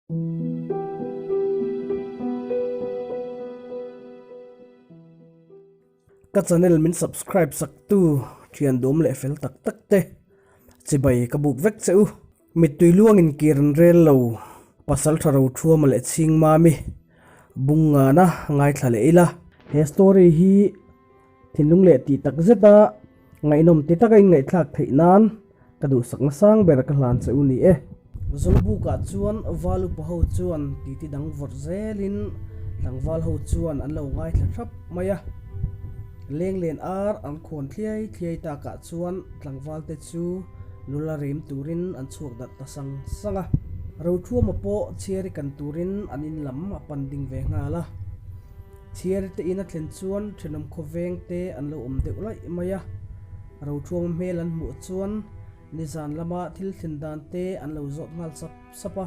Ka channel min subscribe sak tu thian dawm leh fel tak tak te chibai ka buk vek che u. Mittui luang in kir an rel lo pasal tha ro thuama leh chhing mami bung ngana ngaithla leh ila. He story hi thinlung leh tih tak zeta ngaihnawm ti taka in ngaihthlak theih nan ka duhsakna sang ber ka hlan che u ni e. Zawlbukah chuan val upa ho chuan titi dang vawrh zelin tlangval ho chuan an lo ngaithla thap mai a. Lenglen ar an khawn thliai thliai takah chuan tlangval te chu nula rem turin an chhuak darh ta sang sang a. Rothuama pawh chhiari kan turin an in lam a pan ding ve nghal a. Chhiar te in a thlen chuan thenawm khawveng te an lo awm deuh laih mai a, Rothuama hmel an hmuh chuan nizan lama thil thlen dan te an lo zawt nghal sap sap a.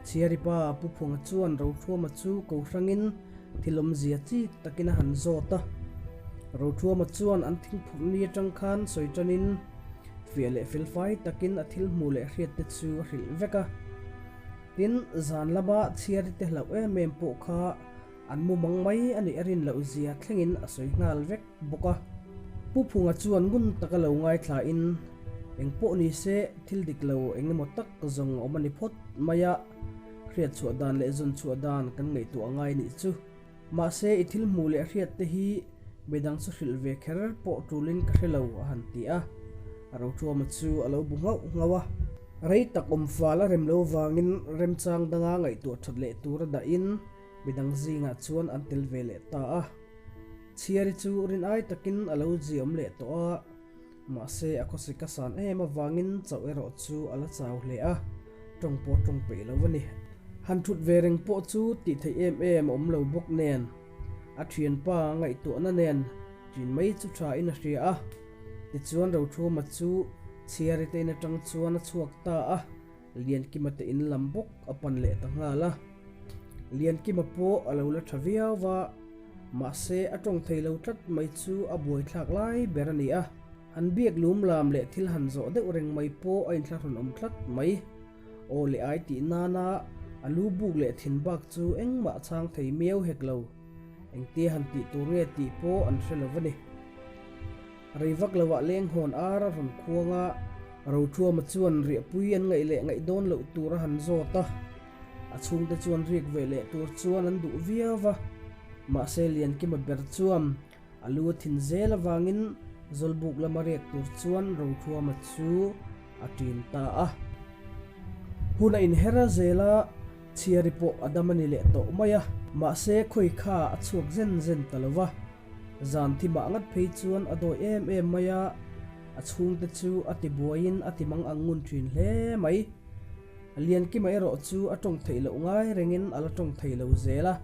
Chhiari pa Pu Phunga chuan Rothuama chu ko hrangin thil awmzia chik takin a han zawt a. Rothuama chuan an thingphurh ni atang khan sawi tanin fiah leh felfai takin a thil hmuh leh hriat te chu a hrilh vek a. Tin, zan lama chhiari te hlauh em em pawh kha an mu mang mai a nih a rin loh zia thlengin a sawi nghal vek bawk a. Pu Phunga chuan ngun taka lo ngaithlain, Eng pawh ni se, thil dik lo eng emaw tak zawng a awm a ni phawt mai a, hriat chhuah dan leh zawn chhuah dan kan ngaihtuah ngai nih chu. Mahse, i thil hmuh leh hriat te hi midang chu hrilh ve kher pawh tulin ka hre lo, a han ti a. A Rothuama chu a lo bu nghauh nghauh a. Rei tak awm fal a rem lo vangin remchang danga ngaihtuah that leh tur a dahin midang zingah chuan an tel ve leh ta a. Chhiari chu rin ai takin a lo ziawm leh tawh a. Mahse, a khawsik a san em avangin chauh erawh chu a la chau hle a, tawng pawh tawng peih lo a ni. Han thut ve reng pawh chu tih theih em em a awm lo bawk nen, a thianpa ngaihtuahna nen ṭin mai chu tha in a hria a. Tichuan Rothuama chu chhiari te in atang chuan a chhuak ta a, Liankima te in lam bawk a pan leh ta nghal a. Liankima pawh a lo la tha viau va, mahse a tawng thei lo tlat mai chu a buaithlak lai ber a ni a. Han biak lum lam leh thil han zawh deuh reng mai pawh a inthlahrun awm tlat mai. Aw leh ai tih nana a lu buk leh thin bak chu engmah chhang thei miau hek lo. Engtia han tih tur nge tih pawh an hre lo a ni. Rei vak loah lenghawn ar a rawn khuang a, Rothuama chuan riahpui an ngaih leh ngaih dawn loh tur a han zawt a. A chhungte chuan riak ve leh tur chuan an duh viau va, mahse Liankima ber chuan a lu a thin zel avangin Zawlbuk lama riak tur chuan Rothuama chu a ṭin ta a. Hun a inher a zel a, chhiari pawh a dam a ni leh tawh mai a, mahse khawi kha a chhuak zen zen ta lo va. Zan thi mah ngat phei chuan a dawi em em mai a, a chhungte chu a ti buaiin a ti mang ang ngun thin hle mai. Liankima erawh chu a tawng theih loh ngai rengin a la tawng thei lo zel a,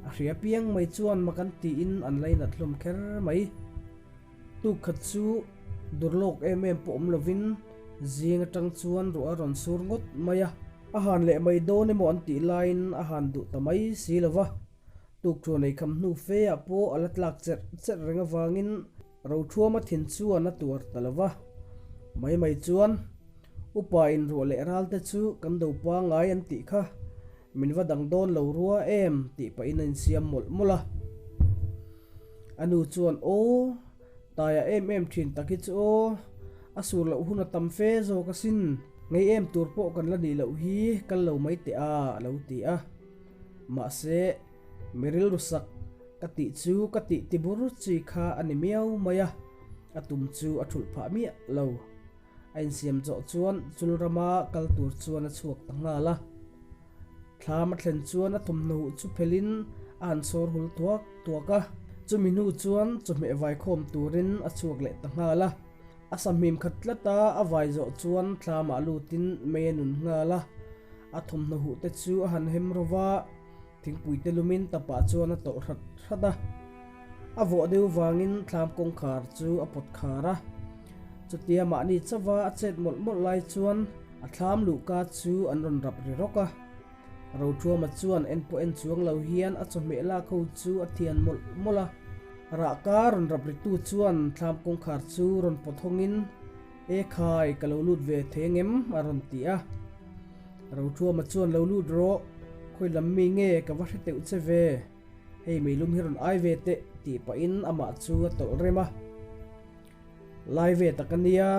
a hria piang mai chuan mak an tiin an lainat hlawm kher mai. Tuk khat chu dur lawk em em pawh awm lovin zing atang chuan ruah a rawn sur ngawt mai a, a han leh mai dawn emaw an tih laiin a han duh ta mai si lo va. Tukṭhuan ei kham hnu fe ah pawh a la tlak cherh cherh reng avangin Rothuama thin chuan a tuar ta lo va. Mai mai chuan, Upa in ruah leh ral te chu kan do pangai an tih kha, min va dang dawn lo rua em tih pahin a insiam mawlh mawlh a. A nu chuan, Aw, taia em em thin tak hi chu aw, a sur loh hun a tam fe zawk asin, ngei em tur pawh kan la nih loh hi kal lo mai teh a, a lo ti a. Mahse, mi rilru sak ka tih chu ka tih ti bur chi kha a ni miau mai a, a tum chu a thulh phah miah lo. A insiam zawh chuan chul rama kal tur chuan a chhuak ta nghal a. Thlam a thlen chuan a thawmhnaw huh chu phelhin a han sawr hul tuak tuak a, chumi hnu chuan chawhmeh vaikhawm turin a chhuak leh ta nghal a. A sahmim khat tlat a, a vai zawh chuan thlamah lutin mei a nun nghal a. A thawmhnaw huh te chu a han hem ro va, thingpui te lumin tapah chuan a tawlh hrat hrat a. A vawh deuh vangin thlam kawngkhar chu a pawt khar a. Chutia mahni chauha a chet mawlh mawlh lai chuan a thlam luhka chu an rawn rap ri rawk a. Rothuama chuan en pawh en chuang lo hian a chawhmeh lak ho chu a thian mawlh mawlh a. Rahka rawn rap ritu chuan thlam kawngkhar chu rawn pawt hawngin, E khai, ka lo lut ve thei angem? a rawn ti a. Rothuama chuan lo lut rawh, khawi lam mi nge ka va hre teuh che ve, hei meilum hi rawn ai ve teh tih pahin amah chu a tawlh rem a. Lai ve tak a nia,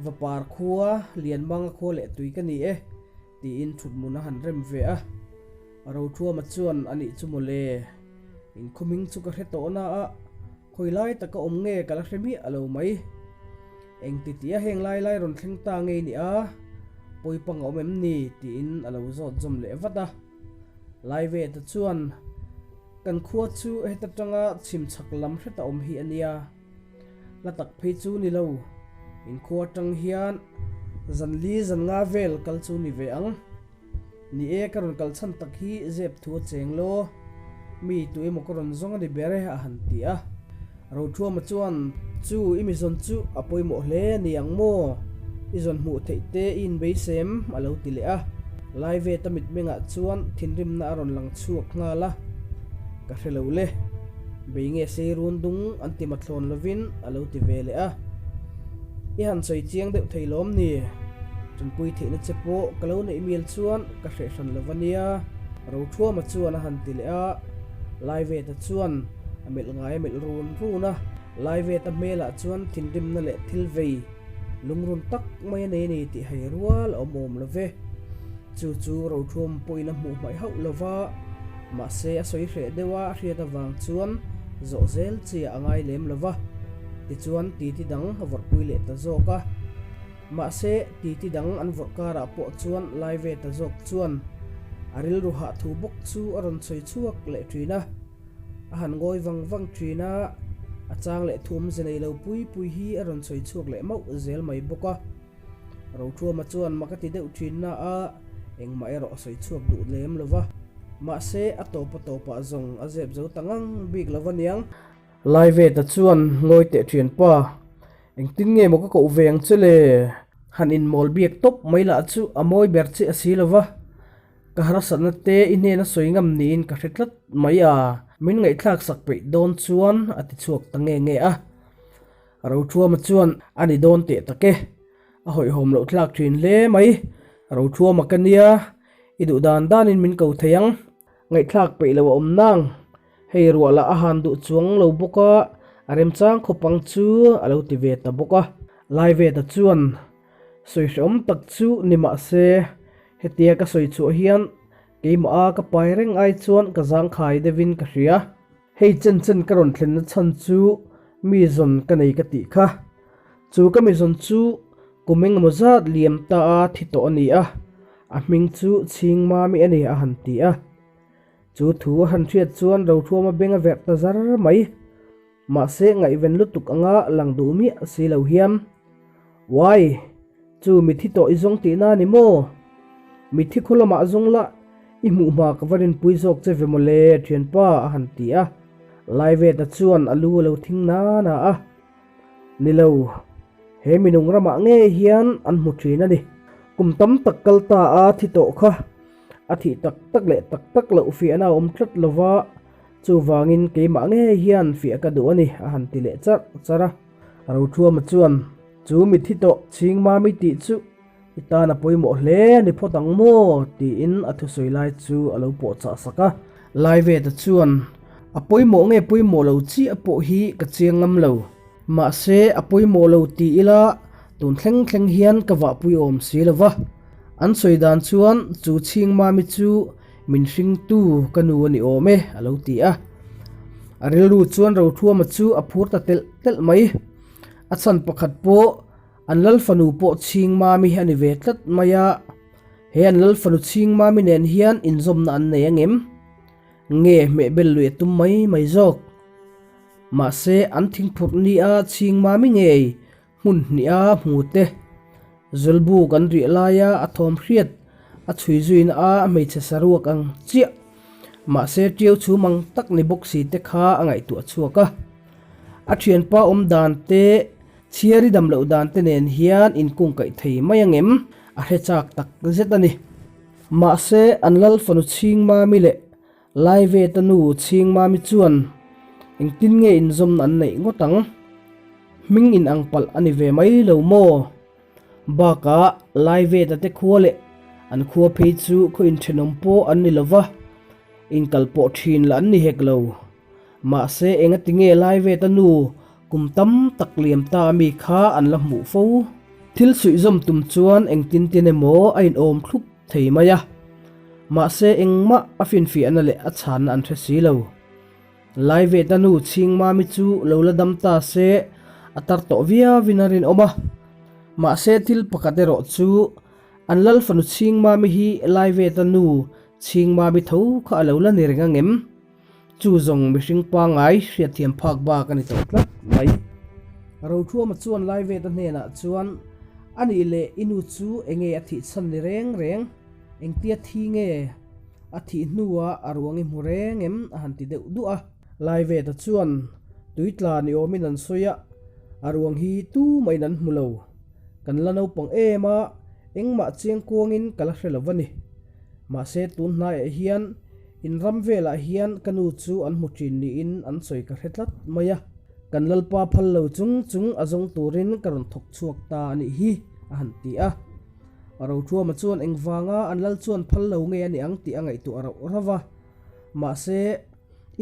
Vapar khua, Lianmanga khua leh tui ka ni e, tiin thuthmun a han rem ve a. Rothuama chuan a nih chu mawle, inkhawming chu ka hre tawh na a, Khawi lai taka awm nge ka la hre miah a lo mai. Engti tia heng lai lai rawn thleng ta ngei ni a, pawipang a awm em ni? tiin a lo zawt zawm leh vat a. Laiveta chuan, Kan khua chu heta tanga chhim chhak lam hreta awm hi a nia. Hla tak phei chu ni lo, in khua atang hian zan li zan nga vel kal chu ni ve ang. Ni e, ka rawn kal chhan tak hi zep thu a cheng law, mi tu emaw ka rawn zawng a ni ber e, a han ti a. Rothuama chuan, Chu, i mi zawn chu a pawimawh hle a ni ang maw? I zawn hmuh theih te i inbeisem, a lo ti leh a. Laiveta mitmengah chuan thinrimna a rawn lang chhuak nghal a. Ka hre lo le, bei nge sei run dung an ti mathlawn lovin a lo ti ve leh a. I han sawi chiang deuh thei lawm ni? Ṭanpui theihna che pawh ka lo neih mial chuan ka hreh hran lo va nia, Rothuama chuan a han ti leh a. Laiveta chuan a melh ngai a melh run run a. Laiveta hmelah chuan thinrimna leh thil vei lungrun tak mai a nei a ni tih hai rual a awm awm lo ve. Chu chu Rothuama pawhin a hmuh hmaih hauh lo va, mahse a sawi hreh deuh a a hriat avang chuan zawh zel chiah a ngai lem lo va. Tichuan titi dang a vawrhpui leh ta zawk a. Mahse, titi dang an vawrh karah pawh chuan lai ve ta zawk chuan a rilru hah thu bawk chu a rawn sawi chhuak leh thin a. A han ngawi vang vang thin a, a chang leh thu awmze nei lo pui pui hi a rawn sawi chhuak leh mauh zel mai bawk a. Rothuama chuan mak a ti deuh thin na a, engmah erawh a sawi chhuak duh lem lo va. Mahse, a tawp a tawpah zawng a zep zo ta ngang bik lo va niang. Laiveta chuan ngawi teh thianpa, Engtin nge maw ka koh ve ang che le? Han inmawl biak tawp mai lah chu a mawi ber che a si lo va, ka harsatna te i hnena sawi ngam niin ka hre tlat mai a, min ngaihthlak sak peih dawn chuan a ti chhuak ta nge nge a. Rothuama chuan a ni dawn teh tak e, a hawihhawm loh thlak thin hle mai, Rothuama ka nia, i duh dan danin min ko thei ang, ngaihthlak peih lo a awm nang. Hei ruah lah a han duh chuang lo bawk a, a remchang khawp ang chu a lo ti ve ta bawk a. Laiveta chuan sawi hrehawm tak chu ni mah se, hetia ka sawi chhuah hian keimah a ka pai reng ai chuan ka zangkhai deuhin ka hria. Hei chen chen ka rawn thlenna chhan chu mi zawn ka nei ka tih kha. Chu ka mi zawn chu kum engemaw zat liam ta a thi tawh a ni a, a hming chu Chhingmami a ni a han ti a. Chu thu a han hriat chuan Rothuama beng a verh ta zar mai. Mahse ngaihven lutuk anga lang duh miah si lo hian, Uai! Chu mithi tawh i zawng tihna a ni maw? Mithi khaw lamah zawng lah i hmuh hma ka va rinpui zawk che ve mawle, thianpa a han ti a. Laiveta chuan a lu a lo thing na na a. Ni lo, he minung ramah ngei hian an hmu thin a ni. Kum tam tak kal ta a thi tawh kha. A thih tak tak leh tak tak loh fiahna a awm tlat lo va, chuvangin keimah ngei hian fiah ka duh a ni, a han ti leh charh charh a. Rothuama chuan, Chu mitthi tawh Chhingmami tih chu i tan a pawimawh hle a ni phawt ang maw? tiin a thusawi lai chu a lo pawhchah sak a. Laiveta chuan, A pawimawh nge pawimawh lo chiah pawh hi ka chiang ngam lo. Mahse, a pawimawh lo ti ila tun thleng thleng hian ka vahpui awm si lo va. An sawi dan chuan chu Chhingmami chu min hringtu ka nu a ni awm e, a lo ti a. A rilru chuan Rothuama chu a phur ta telh telh mai. A chhan pakhat pawh an lal fanu pawh Chhingmami a ni ve tlat mai a. He an lal fanu Chhingmami nen hian inzawmna an nei angem? Nge hmehbel lui a tum mai mai zawk? Mahse, an thingphurh nia chhing mami ngei hmun hniha hmu te, Zawlbuk an riah laia a thawm hriat a chhui zuina a hmeichhe saruak ang chiah, mahse ṭiau chhum ang tak ni bawk si te kha a ngaihtuah chhuak a. A ṭhianpa awm dan te, chhiari dam loh dan te nen hian inkungkaih thei mai angem a hre chak tak zet a ni. Mahse, an lal fanu chhing mami leh Laiveta nu Chhingmami chuan engtin nge inzawmna an neih ngawt ang? Hming in ang palh a ni ve mai lo maw? Bakah Laiveta te khua leh An khua phei chu khaw inthenawm pawh an ni lo va, inkal pawh thin lah an ni hek lo. Mahse engati nge Laiveta nu kum tam tak liam ta ami kha an la hmuh fo? Thil suihzawm tum chuan engtin tin emaw a inawm thlup thei mai a. Mahse engmah a finfiahna leh a chhanna an hre si lo. Laiveta nu Chhingmami chu lo la dam ta se a tar tawh viauin a rinawm a. Mahse thil pakhat erawh chu an lal fanu Chhingmami hi Laiveta nu Chhingmami tho kha a lo la ni reng angem? Chu zawng mihring pangngai hriatthiam phak bak a ni tawh tlat mai. Rothuama chuan Laiveta hnenah chuan, A nih leh i nu chu enge a thih chhan ni reng reng? Engtia thi nge? A thih hnuah a ruang i hmu reng em? a han ti deuh duah a. Laiveta chuan, Tui tla ni awmin an sawi a, a ruang hi tu mahin an hmu lo. Kan la naupang em a, engmah chiangkuangin ka la hre lo va ni. Mahse tun hnaiah hian In ram velah hian ka nu chu an hmu thin niin an sawi ka hre tlat mai a, kan Lalpa phal lo chung chung a zawng turin ka rawn thawk chhuak ta a nih hi, a han ti a. Rothuama chuan engvanga an lal chuan phal lo nge a ni ang tih a ngaihtuah rauh rauh a, mahse,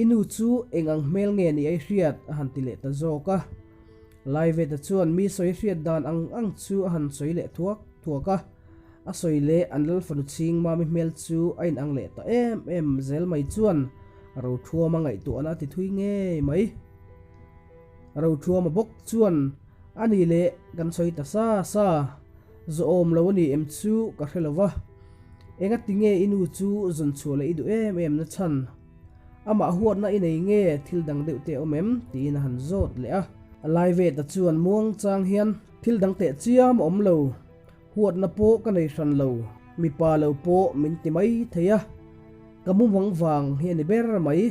i nu chu eng ang hmel nge ni a i hriat? a han ti leh ta zawk a. Laiveta chuan mi sawi hriat dan ang ang chu a han sawi leh thuak thuak a. A sawi leh an lal fanu chhing Mami hmel chu a inang leh ta em em zel mai chuan Rothuama ngaihtuahna a ti thui ngei mai. Rothuama bawk chuan a nih leh kan sawi ta sa sa, zawhawm lo a ni em chu ka hre lo va, engati nge i nu chu zawn chhuah leh i duh em em na chhan? Amah huatna i nei nge thil dang deuh te awm em? tiin a han zawt leh a. A lai ve ta chuan muang chang hian thil dang teh chiam a awm lo. Huatna pawh ka nei hran lo, mipa lo pawh min ti mai thei a, ka mumang vang hi a ni ber mai.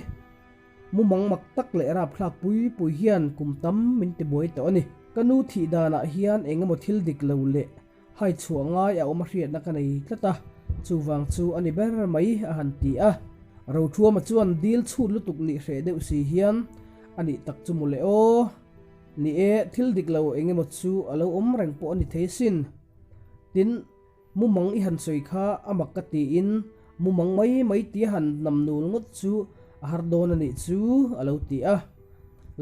Mumang mak tak leh rapthlak pui pui hian kum tam min ti buai tawh a ni. Ka nu thih danah hian eng emaw thil dik lo leh hai chhuah ngai a awm a hriatna ka nei tlat a, chuvang chu a ni ber mai a han ti a. Rothuama chuan dil chhut lutuk nih hreh deuh si hian a nih tak chu mawle aw. Ni e, thil dik lo eng emaw chu a lo awm reng pawh a ni thei sin. Tin, mumang i han sawi kha a mak ka tiin mumang mai mai tia han nam nul ngawt chu a har dawn a nih chu a lo ti a.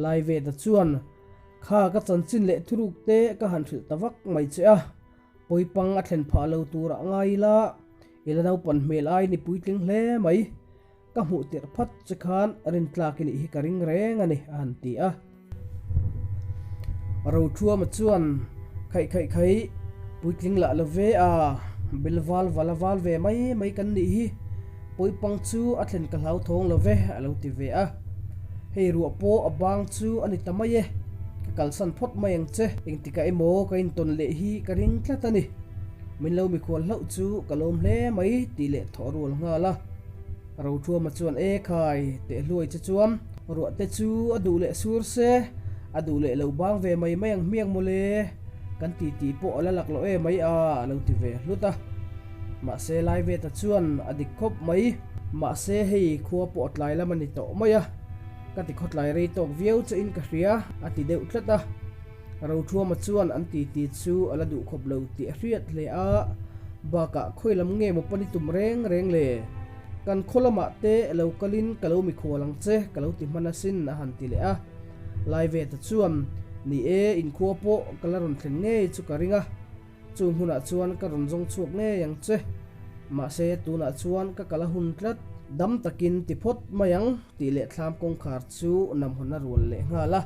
Laiveta chuan, Kha ka chanchin leh thuruk te ka han hrilh ta vak mai che a, pawipang a thlen phah lo turah ngai ila, i la naupan hmel aiin i puitling hle mai. Ka hmuh tirh phat che khan rintlak i nih hi ka ring reng a ni, a han ti a. Rothuama chuan, Khaih khaih khaih, puitling lah lo ve a, bel val val a val ve mai mai kan nih hi, pawipang chu a thlen ka hlauthawng lo ve, a lo ti ve a. Hei ruah pawh a bang chu a ni ta mai e, ka kalsan phawt mai ang che, engtikah emaw ka intawn leh hi ka ring tlat a ni, min lo mikhual hlauh chu ka lawm hle mai, tih leh thawh a rual nghal a. Rothuama chuan e khai teh hluai che chuan ruah te chu a duh leh sur se, a duh leh lo bang ve mai mai ang hmiang mawle, kan ti tih pawh a la lak loh e mai a a lo ti ve hlut a. Mahse Laiveta chuan a dik khawp mai, mahse hei khua pawh a tlai lam a ni tawh mai a, ka ti khawtlai rei tawk viau che in ka hria a ti deuh tlat a. Rothuama chuan an titi chu a la duh khawp lo tih a hriat hle a, bakah khawi lam nge maw pani tum reng reng le? Kan khaw lamah te lo kalin ka lo mikhual ang che ka lo ti hman asin a han ti leh a. Laiveta chuan, Ni e, inkhua pawh ka la rawn thlen ngei chu ka ring a. Chung hunah chuan ka rawn zawng chhuak ngei ang che. Mahse, tunah chuan ka kal a hun tlat. Dam takin ti phawt mai ang tih leh thlam kawngkhar chu namhawn a rual leh nghal a.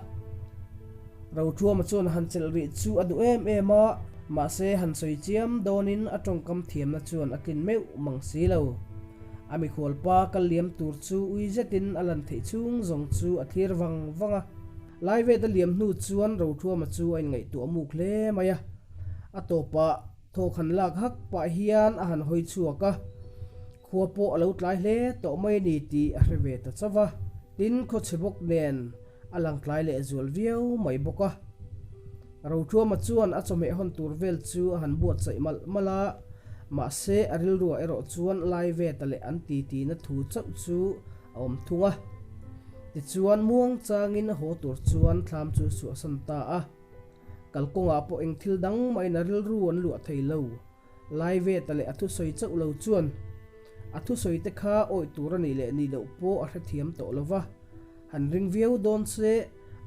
Rothuama chuan han chelh rih chu a duh em em a, mahse han sawi chiam dawnin a tawngkam thiamna chuan a tlin meuh mang si lo. A mikhualpa kal liam tur chu ui zetin a lan theih chhung zawng chu a thlir vang vang a. Laivet a liam hnu chuan Rothuama chu a inngaihtuah muk hle mai a. A tawpah thawk han lak hak pah hian a han hawi chhuak a, khua pawh a lo tlai hle tawh mai a ni tih a hre ve ta chauh va. Tin, khawchhe bawk nen a lang tlai leh zual viau mai bawk a. Rothuama chuan a chawhmeh hawn tur vel chu a han buatsaih malh malh a, mahse a rilruah erawh chuan Laiveta leh an titina thu chauh chu a awm thung a. Tichuan muang changin a haw tur chuan thlam chu suahsan ta a. Kalkawngah pawh eng thil dang mahin a rilru an luah thei lo. Laiveta leh a thusawi chauh lo chuan a thusawi te kha awih tur a nih leh nih loh pawh a hrethiam tawh lo va, han ring viau dawn se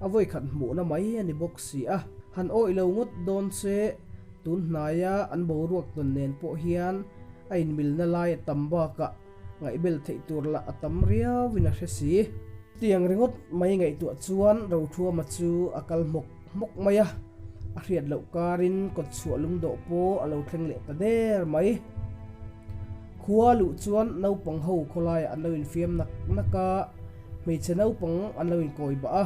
a vawikhat hmuhna mai a ni bawk si a, han awih lo ngawt dawn se tun hnaia an boruak tawn nen pawh hian a inmilna lai a tam bakah ngaihbel theih tur lah a tam riauin a hre si. Tiang ringawt mai ngaihtuah chuan Rothuama chu a kal hmawk hmawk mai a, a hriat loh karin kawtchhuah lungdawh pawh a lo thleng leh ta der mai. Khua luh chuan naupang ho khawlaiah an lo infiam nak nak a, hmeichhe naupang an lo inkawi bah a.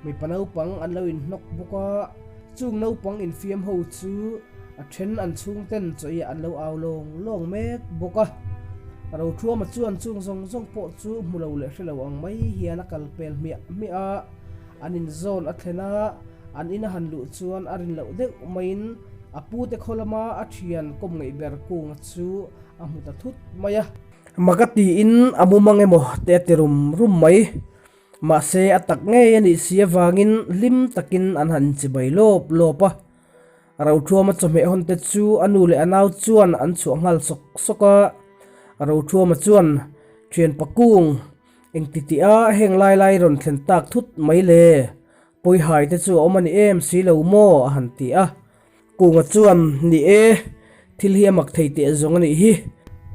Mipa naupang an lo inhnawk bawk a, chung naupang infiam ho chu a then an chhungten chawih an lo au lawng lawng mek bawk a. Rothuama chuan chung zawng zawng pawh chu hmu lo leh hre lo ang mai hian a kal pel hmiah hmiah a, an inzawn a thlen a, an ina han luh chuan a rin loh deuh maiin a pute khaw lama a thian kawm ngeih ber kunga chu a hmu ta thut mai a. Mak a tiin a mumang emaw te a ti rum rum mai. Mahse, a tak ngei a nih si avangin hlim takin an han inchibai lawp lawp a. Rothuama chawhmeh hawn te chu a nu leh a nau chuan an chhuah nghal sawk sawk a. Rothuama chuan, Thianpa kung, engti tih a heng lai lai rawn thlen tak thut mai le? Pawihai te chu a awm a ni em si lo maw? a han ti a. Kunga chuan, Ni e, thil hi a mak thei teh zawng a nih hi.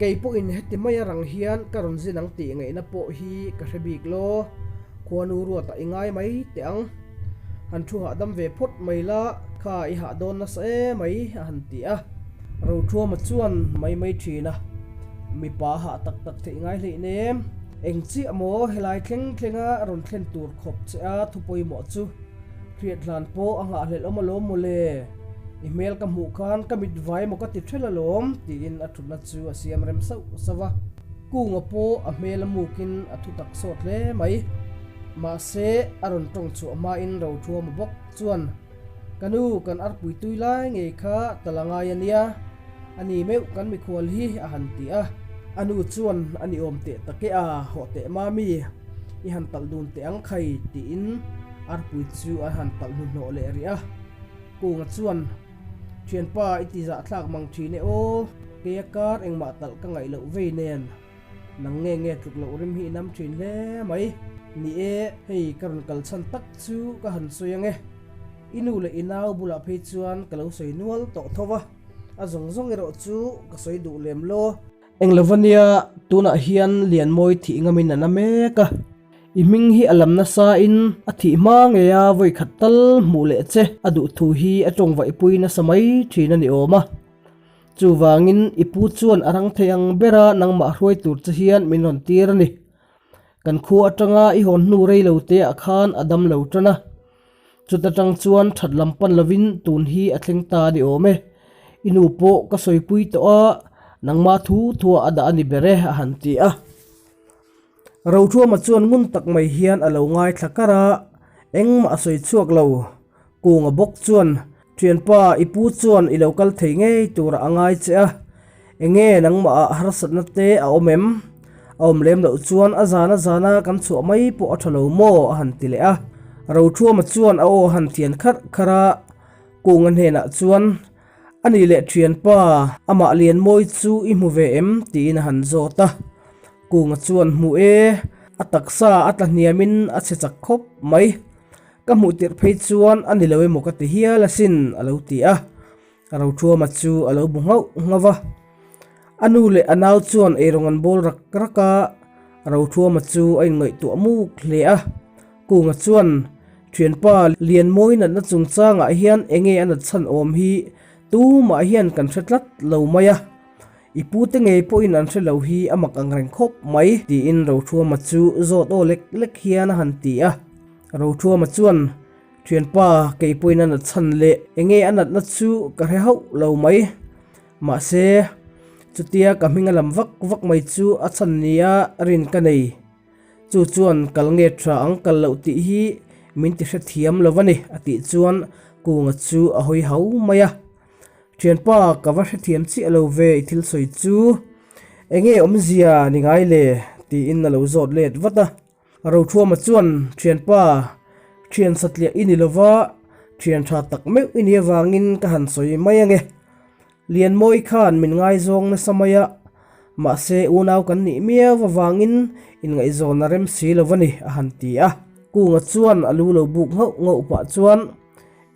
Kei pawhin heti mai a rang hian ka rawn zin ang tih ngaihna pawh hi ka hre bik law. Khuanu ruatah i ngai mai teh ang. Han thu hahdam ve phawt mai la, kha i hah dawn nasa e mai, a han ti a. Rothuama chuan mai mai thin a, Mipa hah tak tak theih ngai hleih nem. Eng chiah maw helai thleng thlenga rawn thlen tur khawp che a thu pawimawh chu. Hriat hlan pawh a nghahhlelh awm alawm mawle, i hmel ka hmuh khan ka mit vai maw ka ti ṭhelh alawm tiin a ṭhutna chu a siam rem sauh sauh a. Kunga pawh a hmel a mukin a thu tak sawt hle mai. Mahse, a rawn ṭawng chhuah hmain Rothuama bawk chuan, Ka nu, kan arpui tui lai ngei kha ta la ngai a nia, a ni meuh kan mikhual hi a han ti a. A nu chuan a ni awm teh tak e a, hawh teh mami, i han talh dun teh ang khai tiin Arpui chu a han talh hnuhnawh leh rih a, Kunga chuan, Thianpa i ti zahthlak mang thin e aw, keia kar engmah talh ka ngaih loh vei nen, nang nge nge tluk loh rim hi i nam thin hle mai. Ni e, hei ka rawn kal chhan tak chu ka han sawi ang e, i nu leh i nau bulah phei chuan ka lo sawi nual tawh tho va, a zawng zawng erawh chu ka sawi duh lem law. Englovania tunah hian Lianmawi thih ngamin a na mek a, i hming hi a lam nasain a thih hma ngei a vawikhat tal hmuh leh che a duh thu hi a tawngvaihpui nasa mai thin a ni awm a. Chuvangin i pu chuan a rang thei ang bera nangmah hruai tur che hian min rawn tir a ni. Kan khua atanga i hawn hnu rei lo teah khan a dam lo tan a. Chuta tang chuan that lam pan lovin tun hi a thleng ta a ni awm e. I nu pawh ka sawipui tawh a, nangmah thu thuah a dah a ni ber e, a han ti a. Rothuama chuan ngun tak mai hian a lo ngaithla kar a, engmah a sawi chhuak lo. Kunga bawk chuan Thianpa, i pu chuan i lo kal thei ngei turah a ngai che a, enge nangmahah harsatna te a awm em? A awm lem loh chuan a zana zana kan chhuah mai pawh a tha lo maw? a han ti leh a. Rothuama chuan a aw a han thian kharh kharh a, Kunga hnenah chuan, A nih leh thianpa, amah Lianmawi chu i hmu ve em? tiin a han zawt a. Kunga chuan, Hmu e, a taksa a tla hniamin a chhe chak khawp mai. Ka hmuh tirh phei chuan a ni lo emaw ka ti hial asin, a lo ti a. Rothuama chu a lo bu nghauh nghauh va. A nu leh a nau chuan eirawng an bawl rak rak a, Rothuama chu a inngaihtuah muk hle a. Kunga chuan, Thianpa, Lianmawi natna chungchangah hian enge a nat chhan awm hi tumah hian kan hre tlat lo mai a. I pute ngei pawhin an hre lo hi a mak ang reng khawp mai, tiin Rothuama chu zawt aw lek lek hian a han ti a. Rothuama chuan, Thianpa, kei pawhin a nat chhan leh enge a natna chu ka hre hauh lo mai. Mahse, chutia ka hming a lam vak vak mai chu a chhan nia rin ka nei. Chu chuan kal nge tha ang kal loh tih hi min ti hrethiam lo a ni, a tih chuan Kunga chu a hawi hau mai a. Thianpa, ka va hrethiam chiah lo ve i thil sawi chu. Enge awmzia ni ngai le? tiin a lo zawt let vat a. Rothuama chuan, Thianpa, thian satliah i ni lova, thian tha tak meuh i ni avangin ka han sawi mai ange. Lianmawi khan min ngaizawng nasa mai a, mahse unau kan nih miau avangin inngaihzawn a rem si lo a ni, a han ti a. Kunga chuan a lu lo buk nghauh nghauh pah chuan,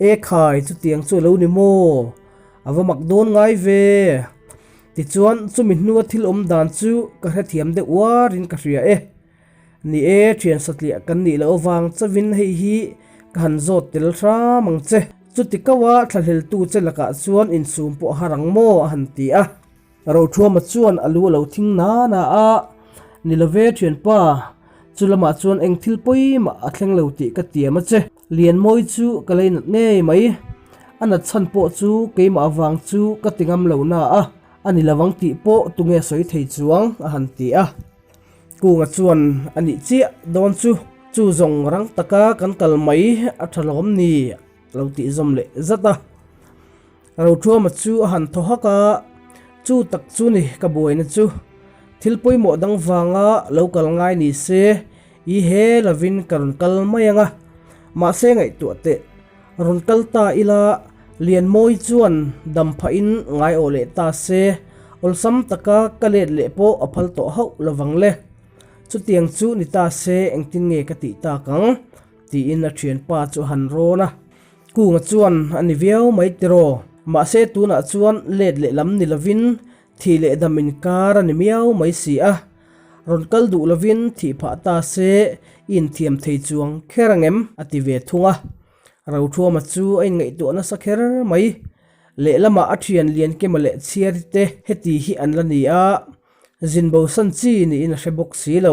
E khai, chutiang chu a lo ni maw? A va mak dawn ngai ve. Tichuan, chumi hnua thil awm dan chu ka hrethiam deuh uarin ka hria e. Ni e, thian satliah kan nih loh avang chauhin hei hi ka han zawt tel hram ang che. Chuti koa thlahleltu che lakah chuan insum pawh a har ang maw? a han ti a. Rothuama chuan a lu a lo thing na na a, Ni love thianpa, chu lamah chuan eng thil pawimah a thleng lo tih ka tiam a che. Lianmawi chu ka lei nat ngei mai. A nat chhan pawh chu keimah avang chu ka ti ngam lo na a, a ni lovang tih pawh tunge sawi thei chuang? a han ti a. Kunga chuan a nih chiah dawn chu, chu zawng rang taka kan kal mai a tha lawm ni a lo tih zawm leh zat a. Rothuama chu a han thaw hak a, chu tak chu ni ka buaina chu, thil pawimawh dang vanga lo kal ngai ni se i he lovin ka rawn kal mai ang a, mahse ngaihtuah teh. Rawn kal ta ila, Lianmawi chuan dam phahin ngai awh leh ta se, awlsam taka ka let leh pawh a phal tawh hauh lovang le. Chutiang chu ni ta se engtin nge ka tih tak ang? tiin a thianpa chu a han rawn a. Kunga chuan a ni viau mai tiraw, mahse tunah chuan let leh lam ni lovin thih leh dam inkar a ni miau mai si a. Rawn kal duh lovin thih phah ta se i inthiam thei chuang kher angem? a ti ve thung a. Rothuama chu a inngaihtuah nasa kher mai. Lehlamah a thian Liankima leh Chhiari te heti hi an la ni a, zin bosan chi niin a hre bawk si lo.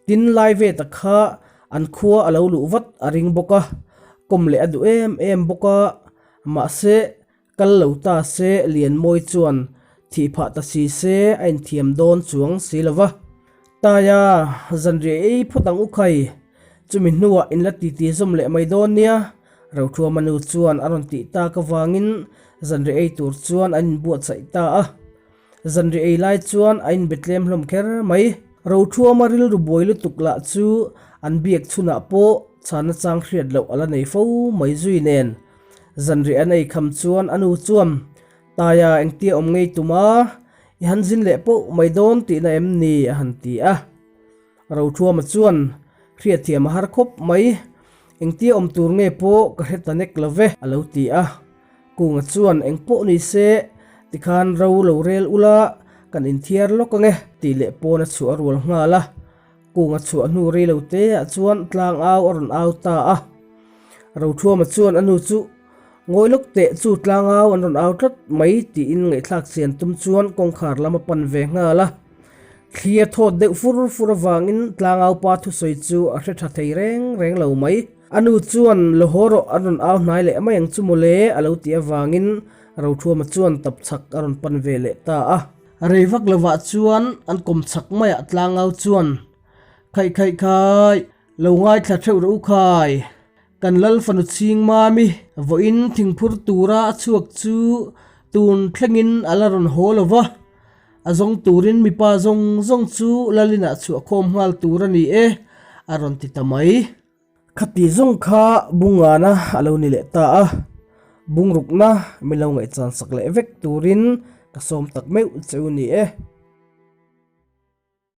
Tin, lai ve tak kha an khua a lo luh vat a ring bawk a, kawm leh a duh em em bawk a, mahse, Kal lo ta se Lianmawi chuan thih phah ta si se a inthiam dawn chuang si lo va. Taia, zanriah ei phawt ang u khai, chumi hnuah in la titi zawm leh mai dawn nia, Rothuama nu chuan a rawn tih tak avangin zanriah ei tur chuan an inbuatsaih ta a. Zanriah ei lai chuan a inbe tlem hlawm kher mai. Rothuama rilru buai lutuk lah chu an biak chhunah pawh chhana chang hriat loh a la nei fo mai zui nen. Zanriah an ei kham chuan a nu chuan, Taia engtia awm ngei tum a, i han zin leh poh mai dawn tihna em ni? a han ti a. Rothuama chuan, Hriatthiam a har khawp mai, engtia awm tur nge pawh ka hre ta nek lo ve, a lo ti a. Kunga chuan, Eng pawh ni se, tikhan ro lo rel ula, kan inthiar lawk ange, tih leh pawn a chhuah a rual nghal a. Kunga chhuah hnu rei lo te ah chuan tlang au a rawn au ta a. Rothuama chuan a nu chu ngawi lawk teh chu tlang au an rawn au tlat mai tiin ngaihthlak chian tum chuan kawngkhar lam a pan ve nghal a. Thli a thawt deuh fur fur avangin tlang au pa thusawi chu a hre tha thei reng reng lo mai. A nu chuan lo haw rawh an rawn au hnai leh mai ang chu mawle a lo tih avangin Rothuama chuan tapchhak a rawn pan ve leh ta a. Rei vak lovah chuan an kawm chhak maiah tlangau chuan, Khaih khaih khai, lo ngaithla theuh rawh u khai, kan lal fanu chhing mami vawiin thingphur tura a chhuak chu tun thlengin a la rawn haw lo va, a zawng turin mipa zawng zawng chu lalinah chhuah khawm nghal tur a ni e, a rawn ti ta mai. Khati zawng kha bungana a lo ni leh ta a, bungrukna min lo ngaihchan sak leh vek turin ka sawm tak meuh che u ni e.